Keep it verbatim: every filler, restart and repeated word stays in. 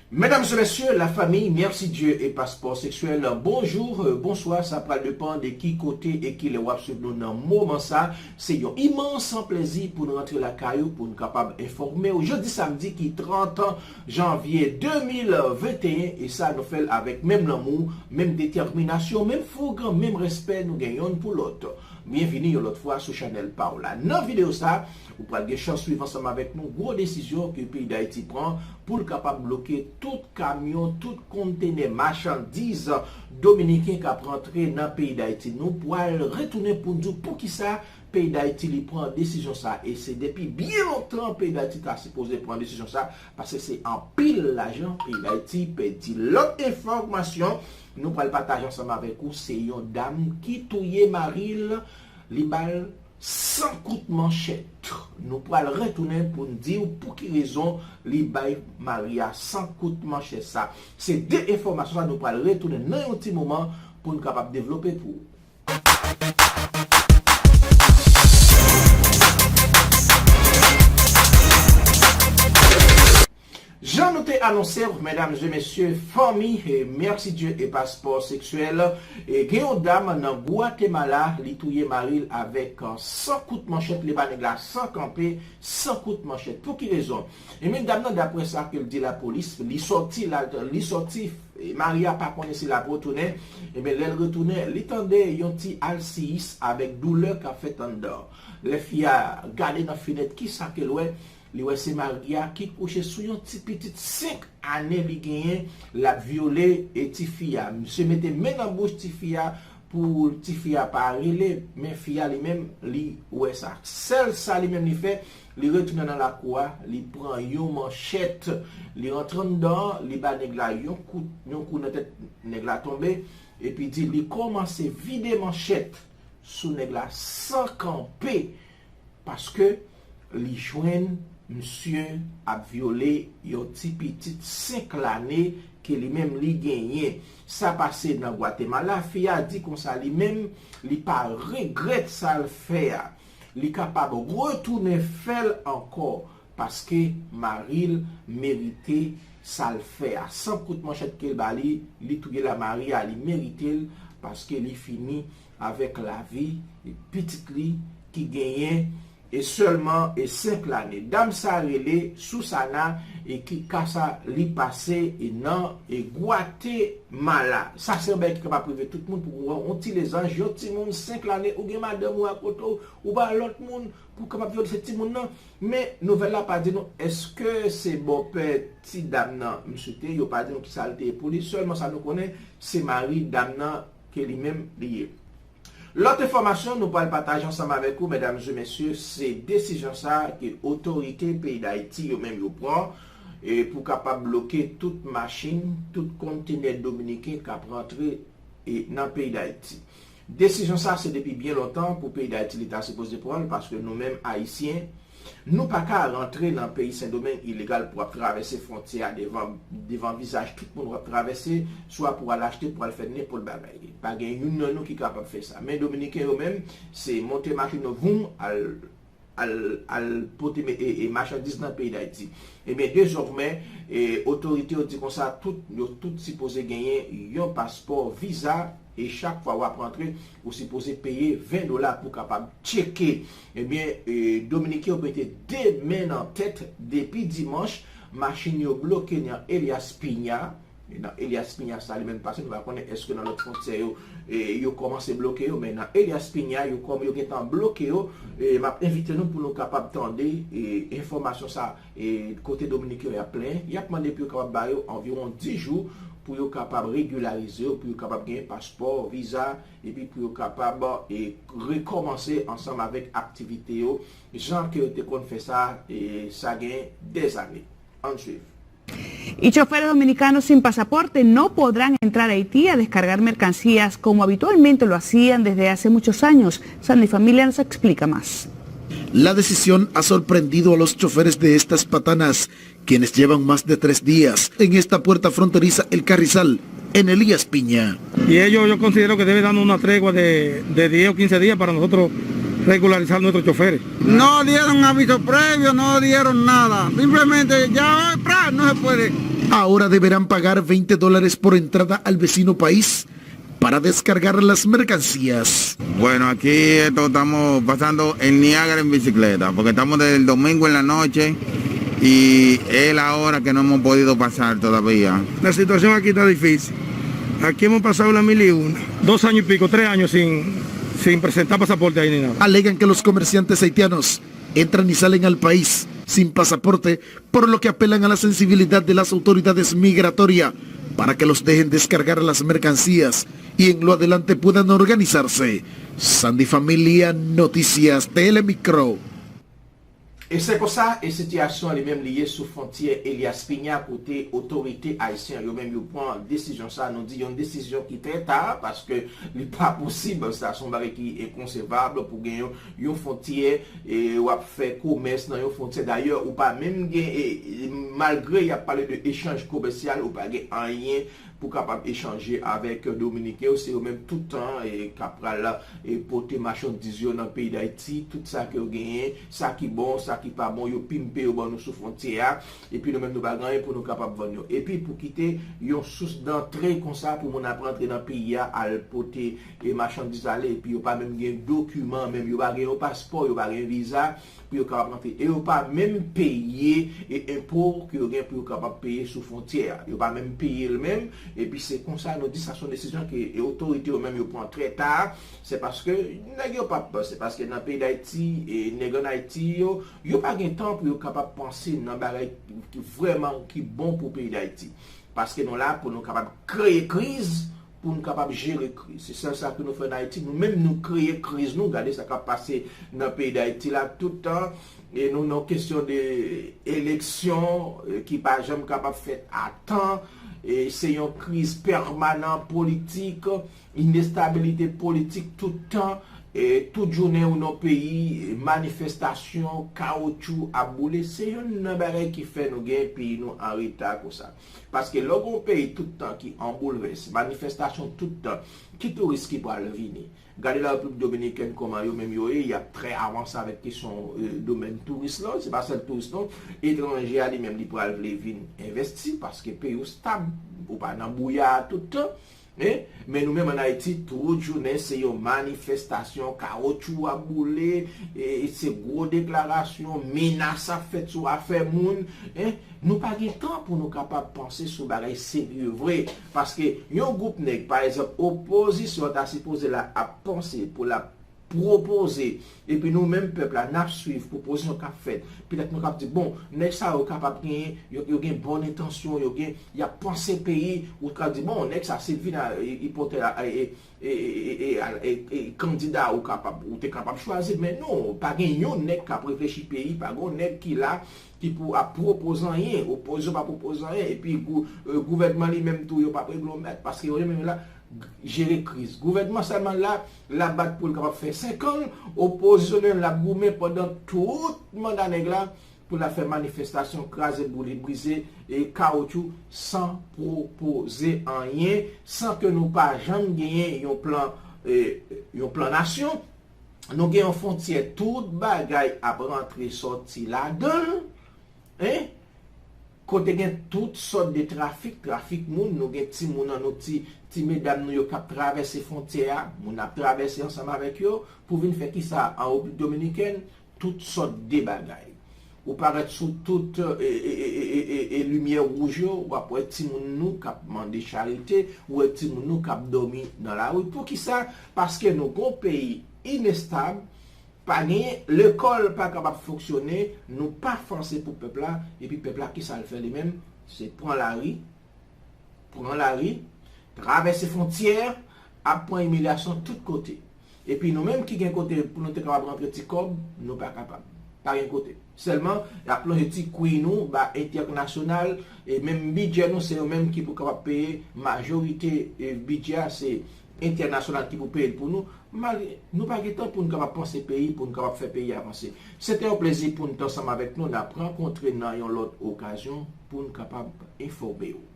Medam e mesye, lafanmi, mèsi Dye e paspò seksyèl, bonjou, euh, bonswa, sa pral depann de ki kote e ki lè w ap swiv nou nan moman sa. Se yon imans plezi pou n rantre lakay ou, pou n kapab enfòme w. Jodi samdi ki trant janvye de mil venteyen, e sa nou fè l avèk menm lanmou, menm detèminasyon, menm fougan, menm respè nou gen yonn pou lòt. Byenvini yon lòt fwa sou chanèl pa w la. Nan videyo sa, ou pral gen chans swiv ansanm avèk nou gwo desizyon ke peyi Dayiti pran pou l kapab bloke tout kamyon, tout kontenè machandiz dominiken k ap rantre nan peyi Dayiti. Nou pral retounen pou n di w poukisa peyi Dayiti li pran desizyon sa. E se depi byen lontan peyi Dayiti ta sipoze pran desizyon sa, paske se anpil lajan peyi Dayiti pèdi. Lòt enfòmasyon nou pral pataje ansanm avèk ou, se yon dam ki touye mari l, li ba l san kout manchèt. Nou pral retounen pou n di w pou ki rezon li bay mari a san kout manchèt sa. Se de enfòmasyon sa nou pral retounen nan yon ti moman pou n kapab devlope pou ou. Jan nou te anonse w, medam e mesye, fanmi, e mèsi Dye e paspò seksyèl, e gen yon dam nan Gwatemala, li touye mari l avèk, euh, san kout manchèt, li ba nèg la san kanpe, san kout manchèt. Pou ki rezon? Ebyen, dam nan, daprè sa ke l di lapolis, li sòti, la, li sòti, e mari a pa konnen si l ap retounen. Ebyen, lè l retounen, li tande yon ti alsiyis avèk doulè k ap fèt anndan. Lè fi a gade nan fenèt, ki sa ke l wè? Li wè se mari a ki kouche sou yon ti pitit senk ane li genyen, l ap vyole e tifi a. Misye mete men nan bouch tifi a pou tifi a pa rele, men fi a li menm, li wè sa. Sèl sa li menm li fè, li retounen nan lakou a, li pran yon manchèt, li rantre anndan, li ba nèg la yon kou, yon kou nan tèt, nèg la tonbe, epi di li kòmanse vide manchèt sou nèg la san kanpe. Paske li jwenn misye ap vyole yon ti pitit senk lane ke li menm li genyen. Sa pase nan Gwatemala, fi a di konsa li menm, li pa regrèt sa l fè a. Li kapab retounen fè l ankò, paske mari l merite sa l fè a. San kout manchèt ke l ba li, li touye la mari a, li merite l, paske li fini avèk lavi pitit li ki genyen e sèlman e senk lane. Dam sa rele Susana e ki ka sa li pase e nan e Gwatemala. Sa se yon bagay ki kapab rive tout moun pou yon ti lezanj, yon timoun senk lane, ou gen madanm ou akote w, ou ba lòt moun pou kapab vyole se timoun nan. Men nouvèl la pa di nou èske se bòpè ti dam nan misye te ye, yo pa di nou kisa l te ye pou li, sèlman sa nou konnen se mari dam nan ke li menm li ye. Lòt enfòmasyon nou pral pataje ansanm avèk ou, medam e mesye, se desizyon sa a ke otorite peyi Dayiti yo menm yo pran, e pou kapab bloke tout machin, tout kontenè dominiken k ap rantre, e nan peyi Dayiti. Desizyon sa a se depi byen lontan pou peyi Dayiti li ta sipoze pran l, paske nou menm Ayisyen, nou pa ka rantre nan peyi Sendomeng ilegal pou ap travèse fwontyè a devan, devan vizaj tout moun w ap travèse, swa pou al achte, pou al fè nenpòt bagay. Pa gen youn nan nou ki kapab fè sa. Men Dominiken yo menm, se monte machin yo, voum, al, al, al pote me-, e, e machandiz nan peyi Dayiti. Ebyen, dezòmè, e, otorite yo di konsa, tout, yo tout sipoze genyen yon paspò, viza, e chak fwa w ap rantre, ou sipoze peye ven dola pou kapab tcheke. Ebyen, e, Dominiken yo mete de men nan tèt depi dimanch, machin yo bloke nan Elias Piña. E nan Elias Piña sa li menm pase, nou pa konnen èske nan lòt fwontyè yo, e, yo kòmanse bloke yo, men nan Elias Piña, yo kòm yo gentan bloke yo, e, m ap envite nou pou nou kapab tande, e, enfòmasyon sa, e, kote Dominiken yo ap plenyen, y ap mande pou yo kapab ba yo anviwon dis jou pou yo kapab regilarize yo, pou yo kapab genyen paspò, viza, epi pou yo kapab, e, rekòmanse ansanm avèk aktivite yo, jan ke yo te konn fè sa, e, sa gen dèzane. Ann swiv. Y choferes dominicanos sin pasaporte no podrán entrar a Haití a descargar mercancías como habitualmente lo hacían desde hace muchos años. Sandy Familia nos explica más. La decisión ha sorprendido a los choferes de estas patanas, quienes llevan más de tres días en esta puerta fronteriza El Carrizal, en Elías Piña. Y ellos, yo considero que deben darnos una tregua de, de diez o quince días para nosotros regularizar nuestros choferes. No dieron aviso previo, no dieron nada. Simplemente ya hoy, pra, no se puede. Ahora deberán pagar veinte dólares por entrada al vecino país para descargar las mercancías. Bueno, aquí esto estamos pasando el Niágara en bicicleta, porque estamos desde el domingo en la noche y es la hora que no hemos podido pasar todavía. La situación aquí está difícil. Aquí hemos pasado la mil y una. Dos años y pico, tres años sin, sin presentar pasaporte ahí ni nada. Alegan que los comerciantes haitianos entran y salen al país sin pasaporte, por lo que apelan a la sensibilidad de las autoridades migratorias para que los dejen descargar las mercancías y en lo adelante puedan organizarse. Sandy Familia, Noticias Telemicro. E se konsa e sitiyasyon an li menm li ye sou fwontyè Elias Piña, kote otorite ayisyen yo menm yo pran desizyon sa, nou di yon desizyon ki trè ta, paske li pa posib, sa se yon bagay ki enkonsevab pou gen yon, yon fwontyè, e w ap fè komès nan yon fwontyè. Dayè, ou pa menm gen, e, e, malgre y ap pale de echanj komèsyal, ou pa gen anyen pou kapab echanje avèk Dominiken yo, se yo menm tout tan, e, k ap pral, e, pote machandiz yo nan peyi Dayiti, tout sa ke yo genyen, sa ki bon, sa ki pa bon, yo pimpe yo ban nou sou fwontyè a, epi nou menm nou pa gen anyen pou nou kapab vann yo. Epi pou kite yon sous dantre konsa pou moun ap rantre nan peyi a, al pote, e, machandiz ale, epi yo pa menm gen dokiman, menm yo pa gen yon paspò, yo pa gen viza, pou yo kapab rantre. E yo pa menm peye, e, enpo ke yo gen pou yo kapab peye sou fwontyè a. Yo pa menm peye l menm. Epi se konsa nou di sa se yon desizyon ke, e, otorite yo menm yo pran trè ta. Se paske nèg yo p ap, se paske nan peyi Dayiti, e, nèg ann Ayiti yo, yo pa gen tan pou yo kapab panse nan bagay ki vrèman ki bon pou peyi Dayiti. Paske nou la pou nou kapab kreye kriz, pou n kapab jere kriz. Se sèl sa ke nou fè ann Ayiti. Nou menm nou kreye kriz nou. Gade sa k ap pase nan peyi Dayiti la tout tan. E nou nan kesyon de eleksyon, e, ki pa janm kapab fèt a tan. E se yon kriz pèmanan politik, inestabilite politik tout tan. E tout jounen ou nan peyi, manifestasyon, kawotchou ap boule. Se youn nan bagay ki fè nou gen peyi nou an reta konsa. Paske lè w gen yon peyi tout tan ki an boulvès, manifestasyon tout tan, ki touris ki pral vini? Gade la Repiblik Dominikèn kòman yo menm yo ye, y ap trè avanse avèk kesyon, e, domèn touris lan, se pa sèl touris non, etranje a li menm li pral vle vin envèsti paske peyi w stab, ou pa nan bouya a tout tan. E, men nou menm ann Ayiti, tout jounen se yon manifestasyon, kawotchou ap boule, e, se gwo deklarasyon, menas ap fèt sou afè moun. E, nou pa gen tan pou nou kapab panse sou bagay serye vre. Paske yon gwoup nèg, pa egzanp, opozisyon an ta sipoze la ap panse pou l ap pwopoze, epi nou menm pèp la, n ap swiv pwopozisyon k ap fèt. Petèt nou kab di, bon, nèg sa yo kapab genyen, yo, yo gen bòn entansyon, yo gen, y ap panse peyi, ou ka di, bon, nèg sa, si l vin a, e, e, pòtè a, e, e, kandida ou kapab, ou te kapab chwazi, men non, pa gen yon nèg k ap reflechi peyi, pa gen yon nèg ki la, ki pou ap pwopoze anyen, opozisyon pa pwopoze anyen, epi gou-, e, gouvènman li menm tou, yo p ap regle yon mèd, paske yo menm la, jere kriz. Gouvènman sèlman la, l ap bat pou l kapab fè senk an, opozisyon l ap goumen pandan tout manda nèg la, pou l ap fè manifestasyon, kraze, boule, brize, e kawotchou, san pwopoze anyen, san ke nou pa janm genyen yon plan, e, yon plan nasyon. Nou gen yon fwontyè, tout bagay ap rantre sòti ladan l, en, kote gen tout sòt de trafik, trafik moun, nou gen timoun an nou, ti, ti medam nou yo k ap travèse fwontyè a, moun ap travèse ansanm avèk yo, pou vin fè kisa an Repiblik Dominikèn, tout sòt de bagay. Ou parèt sou tout, e, e, limyè wouj yo, w ap wè timoun nou k ap mande charite, ou wè timoun nou k ap dòmi nan lari. Poukisa? Paske nou gon peyi inestab, pa genyen, lekòl pa kapab fonksyone, nou pa panse pou pèp la, epi pèp la kisa l fè li menm? Se pran lari, pran lari, travèse fwontyè, ap pran imilyasyon tout kote. Epi nou menm ki gen kote pou nou te kapab rantre ti kòb, nou pa kapab. Pa gen kote. Sèlman, y ap lonje ti kwi nou ba entènasyonal, e menm bidjè nou, se yo menm ki pou kapab peye majorite, e, bidjè a, se entènasyonal ki pou peye l pou nou. Malgre, nou pa gen tan pou n kapab panse peyi, pou n kapab fè peyi avanse. Se te yon plezi pou n t ansanm avèk nou. N ap rankontre nan yon lòt okazyon pou n kapab enfòme w.